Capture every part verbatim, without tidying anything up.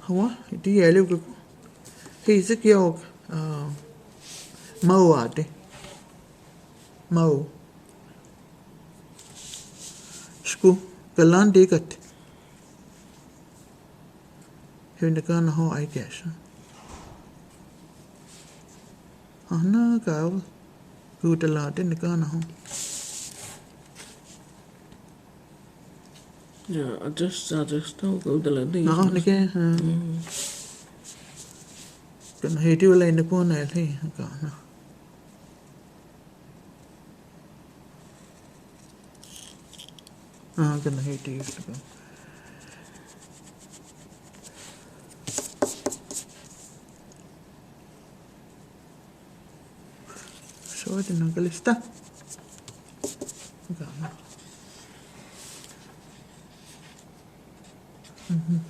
Hawa, iti yaliu kako. Hei, sik yok, ah, mau ati. Mau. Sku, kalan dikat. Hei, nakan ho ai kes. Ahna kau. Ku talate nakan ho. Ya, adjust, adjust, tau kau talate. Ah, nake, ha. Hmm. Kana hei ti wala ina kuna el hei, kana. Ah, kana hei ti. So, ito na kalista. Kana. Mhm.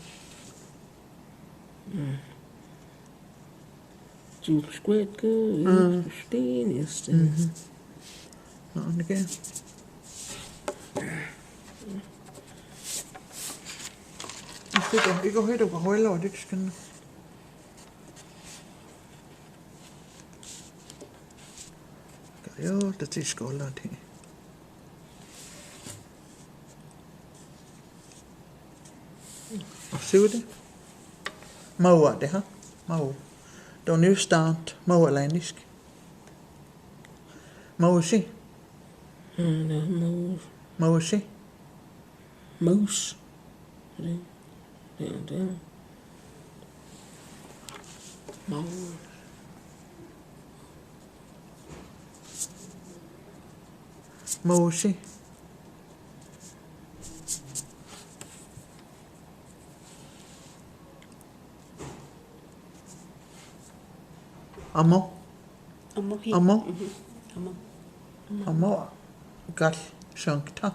Mm. Tjul skuet ke, ah, stin, este. Mhm. Ah, nake. Iko, iko, iko, iko, iko, iko, iko. Kayo, ta tsi skola ti. Siwede. Mau ati, ha? Mau. Don you stand? Mau ala iniski. Mau si. Mm, no, mau. Mau si. Maus. Mau. Mau si. Amo. Amo hi. Amo. Mhm. Amo. Amo. Kal sangta.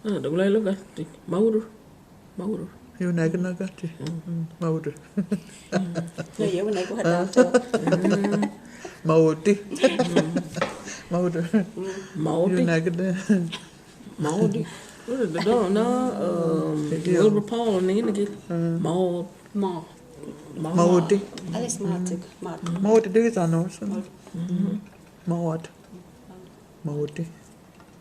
Ah, da gulai lo ka. Maur. Maur. Yu nai ka na ka ti. Hmm. Hmm, maur. Na, yu nai ko hata to. Maur ti. Maur. Maur ti. Yu nai ka na. Maudi. Ora, da, da, na, um, Wilbur Paul, ni, ni, ki. Mau. Mau. Maudi. Alice Martik, Martik. Maudi, di, sa, no, sa. Maud. Maud. Maudi.